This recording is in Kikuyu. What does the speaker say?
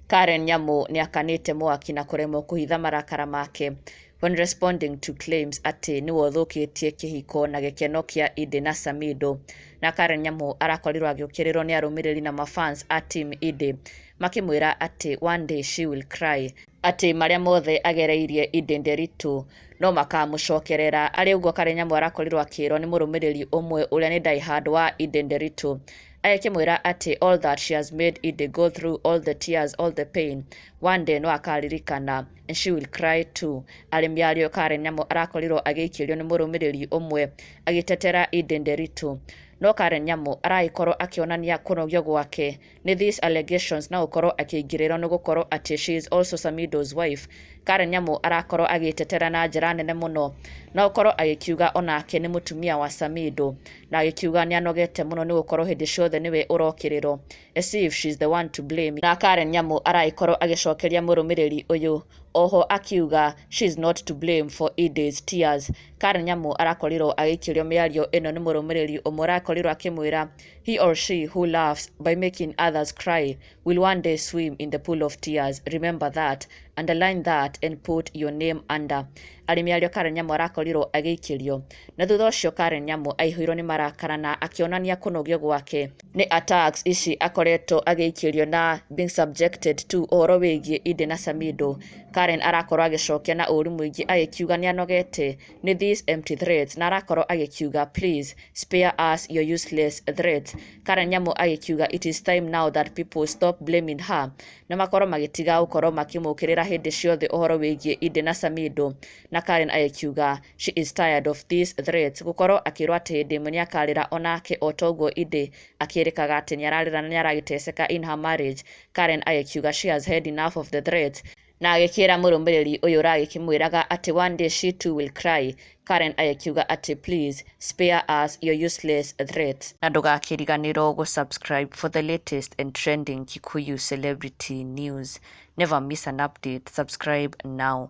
Karen Nyamu nĩakanĩte mwaki na kũremwo kũhitha marakara make when responding to claims atĩ nĩwe ũthũkĩtie kĩhiko na gĩkeno kĩa Edday na Samidoh. Na Karen Nyamu arakorirwo agĩũkĩrĩrwo nĩ arũmĩrĩri na mafans a team Edday makĩmwĩra atĩ one day she will cry, atĩ marĩa mothe agereirie Edday Nderitu no makamũcokerera. Arĩ ũguo, Karen Nyamu arakorirwo akĩrwo nĩ mũrũmĩrĩri ũmwe ũrĩa nĩ diehard wa Edday Nderitu, agĩkĩmwĩra atĩ all that she has made Edday go through, all the tears, all the pain, one day no akaririkana and she will cry too. Arĩ mĩario, Karen Nyamu arakorirwo agĩikĩrio nĩ mũrũmĩrĩri ũmwe agĩtetera Edday Nderitu, no Karen Nyamu aragĩkorwo akĩonania kũnogio gwake nĩ these allegations na gũkorwo akĩingĩrĩrwo nĩ gũkorwo atĩ she is also Samidoh's wife. Karen Nyamu arakorwo agĩtetera na njĩra nene mũno na gũkorwo agĩkiuga onake nĩ mũtumia wa Samidoh, na agĩkiuga nĩ anogete mũno nĩ gũkorwo hĩndĩ ciothe nĩwe ũrokĩrĩrwo, as if she's the one to blame. Na Karen Nyamu aragĩkorwo agĩcokeria mũrũmĩrĩri ũyũ oho akiuga she is not to blame for Edday's tears. Karen Nyamu arakorirwo agĩikĩrio mĩario ĩno nĩ mũrũmĩrĩri ũmwe ũrakorirwo akĩmwĩra, "He or she who laughs by making others cry will one day swim in the pool of tears. Remember that, underline that and put your name under." Arĩ mĩario, Karen Nyamu arakorirwo agĩikĩrio, na thutha ũcio Karen Nyamu aihũirwo nĩ marakara na akĩonania kũnogio gwake nĩ attacks ici akoretwo agĩikĩrio na being subjected to ũhoro wĩgiĩ Edday na Samidoh. Karen arakorwo agĩcokia na ũru mũingĩ agĩkiuga nĩ anogete nĩ these empty threats, na arakorwo agĩkiuga, "Please spare us your useless threats." Karen Nyamu agĩkiuga it is time now that people stop blaming her na makorwo magĩtiga gũkorwo makĩmũkĩrĩra hĩndĩ ciothe ũhoro wĩgiĩ Edday na Samidoh. Na Karen agĩkiuga she is tired of these threats, gũkorwo akĩrwo atĩ hĩndĩ ĩmwe nĩakarĩra onake o toguo Edday akĩrĩkaga atĩ nĩararĩra na nĩaragĩteseka in her marriage. Karen agĩkiuga she has had enough of the threats, na agĩkĩra mũrũmĩrĩri ũyũ ũragĩkĩmwĩraga atĩ one day she too will cry, Karen agĩkiuga atĩ, "Please spare us your useless threats." Na ndũgakĩriganĩrwo gũ-subscribe for the latest and trending Kikuyu celebrity news. Never miss an update. Subscribe now.